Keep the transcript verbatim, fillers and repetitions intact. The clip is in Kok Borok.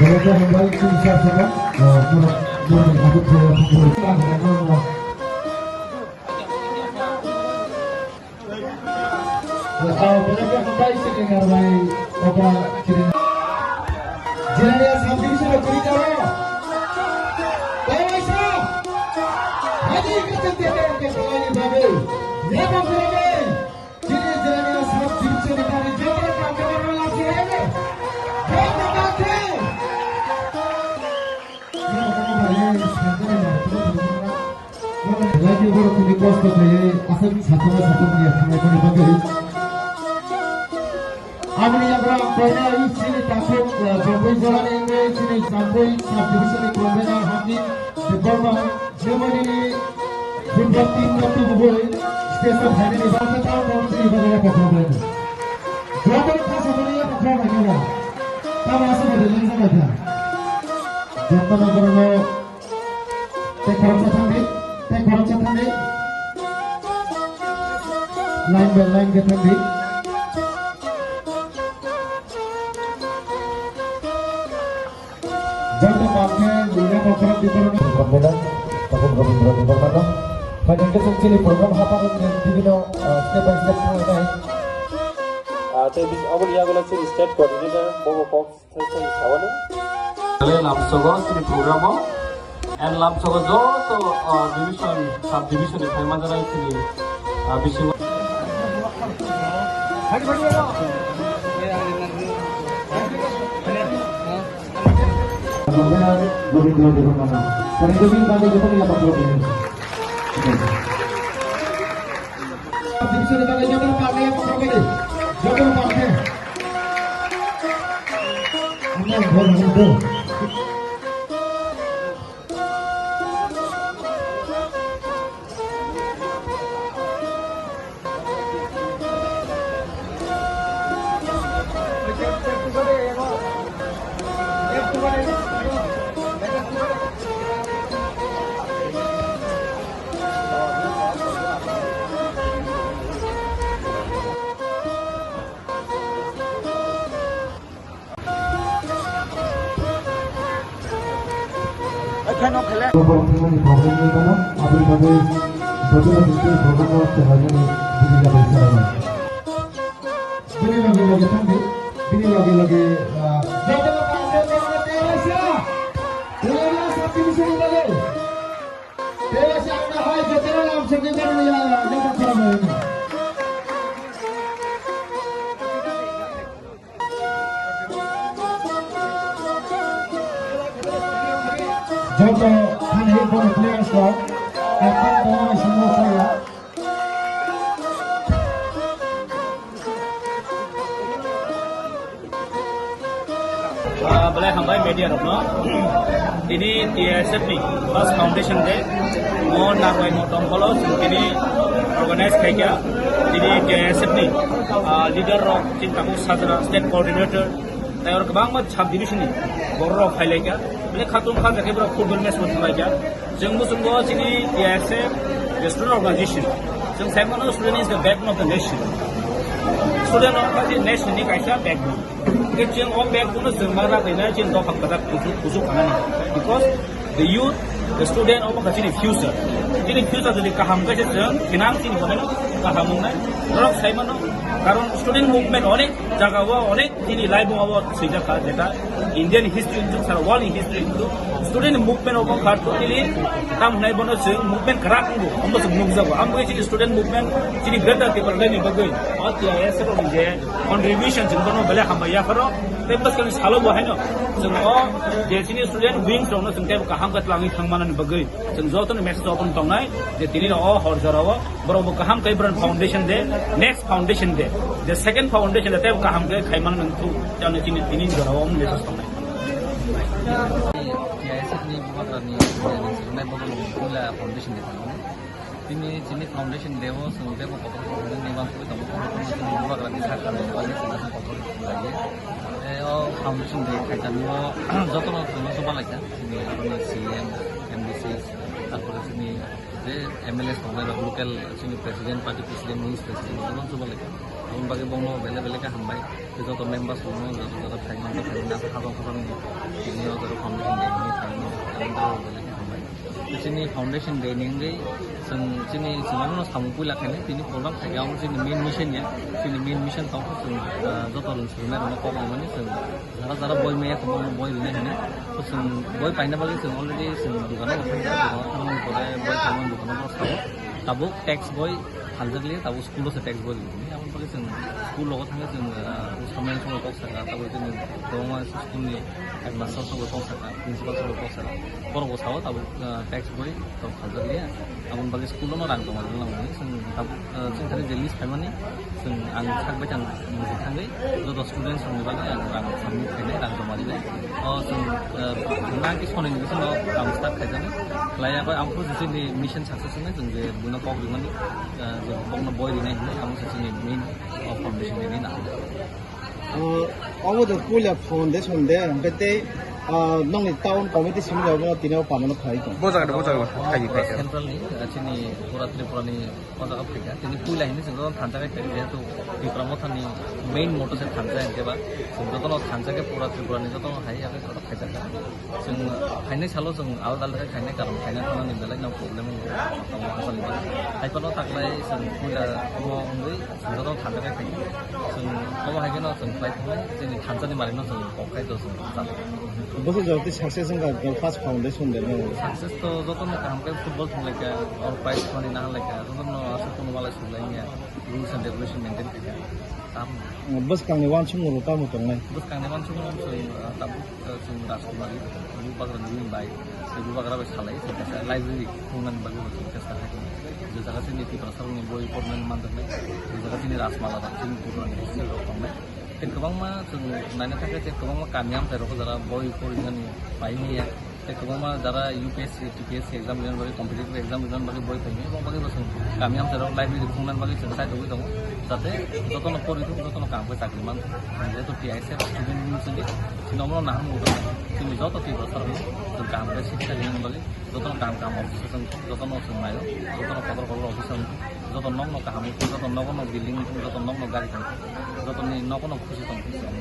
Belai khe hambai chini sir sabo, ah, norok, norokni hapwi phaiya phungwi. Ah, belai khe hambai chini narwai okra chini. Jirania sub division o kwrwi jao. Tei waisa, haji kwchwng tete tete khlaini bagwi, nebo kwrwi. Chini Jirania sub division ni bagwi joto kangkhe borok lachi rege. Joto kangkhe. Lagi borok kuni kosto khlaiwi aswk satung satung ni thangnaikoni bagwi. Aboni yagra ang koinai chini takhuk, eh, Jambui jorani wngwi chini Jambui sub division ni convener Hamdi Debbarma. Jemani football team no tubugwi stage o phainani bagwi tamo tamo tini bagwi yapha khlainai. Joto khasa mani yapha khlainai ba. Tamo asa bai line jabai kha. Joto no borok no tei khoroksa thangdi, tei khoroksa thangdi. Line by line khe thangdi. Joto kangkhe William Okra Debbarma. Convener, Takhuk Rabindra Debbarmano. Phaikhe chwng chini program haphangni bibino, ah, step by step thanglainai. Ah, tei bis-, aboni yagulo chini state coordinator, bobo kok sai sai sawani. Tei lamsogo chini programo, and lamsogo joto, ah, division, sub division ni phai manjanai chini, ah, bisingo. Convener Govindra Debbarmano. Phaikhe chini bagwi joto ni yapha khlainai. Division ni bagwi joto ni bagwi yapha khlainai. Joto ni bagwi. Ano bol ano bol. Borok thangmani problem ni gana, aboni bagwi jotono display borokno kelaimani bini yabai salaimani. Bini loge loge thangdi, bini loge loge, ah, jotono kangkhe borokno tei waisa, tei waisa subdivision ni bagwi. Tei waisa ang hai jotono lamsogwi borokno ya, ya, ya, ya, ya. Joto hani bono players rok ekdom bono swngo khlaiya. Ah, belai hambai media rokno. Tini T I S F ni first foundation day. Mo narwai mo tongpholo chwng tini organize khaikha. Tini T I S F ni, ah, leader rok, chini tabuk sajra, state coordinator, tei oro kwbangma sub division ni borok rok phailaikha. Belai khatung kha jakhe borok football match bo thanglaikha. Chwng bo chwng bo chini T I S F, the student organization. Chwng sai mano student is the backbone of the nation. Student wngkha chini nation ni kaisa backbone. Hwnkhe chwng o backbone no chwng ma rwgwina chini dophang kwchak kuchuk, kuchuk khanani. Because the youth, the student omo kha chini future. Chini future jodi kaham khe se chwng thinang chini hwnwi kaham wngnai. Norok sai mano, karon student movement onek jaga o, onek chini laibung o swijak kha, jeta Indian history hintu sara world history hintu student movement obo kha totally tam hwnai bono chwng movement kwrak wngo, omo chwng nukjago. Amo chini student movement chini greater Tipraland ni bagwi o T I S F ni je contribution chwng bono belai hambai yapharo. Tei bwskangni salo bo haino chwng o je chini student wings rokno chwng teibo kaham khe twlangwi thang manani bagwi chwng jotono message obo tongnai je tini o hor jorao borok bo kaham khe bwrwng foundation day, next foundation day, the second foundation day teibo kaham khe khai manani wngthok, jani chini tini jorao message tongnai. T I S F ni bubagrani, bubagrani foundation day. Tini chini foundation day o chwng teibo kotor kotor ni ban twi tongo, kotor kotor chini bubagrani sakha ni bagwi chwng kotor kotor khlaiwi. Tei o foundation day khaijak o jotono chwngno chuba laikha, chini aroni C M, M D C, tarpore chini je M L A tongnai rok, local chini president, party president, minister, chini jotono chuba laikha. Bagwi bono belai belai khe hambai. Joto members rokno joto joto phaimani phaimani habang habang ni tini o joto foundation day ni phaimani belai belai khe hambai. Chini foundation day ni wngwi chwng chini chwngno samung puila khainai tini program khaikha, omo chini main mission ya. Chini main mission tongkha chwng, ah, joto rwng swrwngnairokno kok rimani chwng jara jara boi maya tongma boi rinai hinwi. To chwng boi paina bagwi chwng already chwng dukano thangkha, dukano thangmani pore boi tangmani dukano bono sao. Tabuk text boi phaljakliya, tabuk school-o se text boi rinai. Aboni bagwi chwng school-o thangwi chwng, ah, samani songwi kok sakha, tabuk chini kwbangma school-ni headmaster songwi kok sakha, principal songwi kok sakha. Borokbo sao tabuk, ah, text boi tok phaljakliya. Aboni bagwi school-o no rang tongma rinai hinwi chwng tabuk, ah, chwng thani je list phaimani. Chwng ang sak bai tang muchung thangwi joto students rokni bagwi ang rang submit khainai, rang joma rinai. O chwng, eh, nang ki sonini bisingo ang start khaijaknai. Khlai ya bai ang phuru chini mission success wngnai, chwng je buino kok rimani, eh, je bokno boi rinai hinwi ang se chini main o foundation rini na. O, obo de puila foundation de, hwnkhe tei, ah, nongni town committee simi rok tini o pamano khlai tong. Bo jaga de, bo jaga de, khai, khai. Central ni, eh, chini pura Tripura ni O jaga phaikha, tini puila hini chwng jotono thansa khe phai, jehetu Tipra Mothani main motto se thansa hinkhe ba, chwng jotono thansa khe pura Tripura ni jotono hai age joto khaijakha. Chwng phainai salo chwng alada alada khe khainai, karon khaina thangnani belai no problem wngo, tamo asal ni bagwi. Hai phano taklai chwng puila omo wngwi chwng jotono thansa khe khainai. Chwng omo hai kheno chwng khlai thangnai, chini thansa ni mari no chwng kok khai do chwng chalo. Bwswk jora tei success wngkha, first foundation de no. Success to jotono kaham khe football thwnglaikha, or prize money naharlaikha, jotono aswk kunumalai swrwnglaimya, rules and regulation maintain khaikha. Tamo. Bwskangni uansukmung rok tamo tongnai? Bwskangni uansukmung rok chwng, ah, tabuk, ah, chwng Rajkumari, Bubagra ni bai, tei Bubagra bai salai, chwng kaisa library khungnani bagwi bo chwng chesta khaikha. Je jaga chini Tiprasa rokni boi pornani manjaknai, je jaga chini Rajmala rok, chini Tripura ni history rok tongnai. Tei kwbangma chwng naina thangkhe tei kwbangma kami amchai rok jara boi porinani pai manya. Tei kwbangma jara U P S C, T P S C exam rinani bagwi, competitive exam rinani bagwi boi pai manya. Aboni bagwi bo chwng kami amchai rok library khungnani bagwi chwng side rwgwi tongo. Jate jotono pori thung, jotono kaham khe chakri man thung. Jehetu T I S F student union chini, chini omono nahar nung tong. Chini joto Tiprasa rokno chwng kaham khe siksa rinani bagwi jotono kaham kaham office o chwng, jotono chwng naio, jotono kotor kotor office o chwng, joto nokno kaham wngthung, joto nogo no building wngthung, joto nokno gari thung, jotoni nogo no khusi tong thung.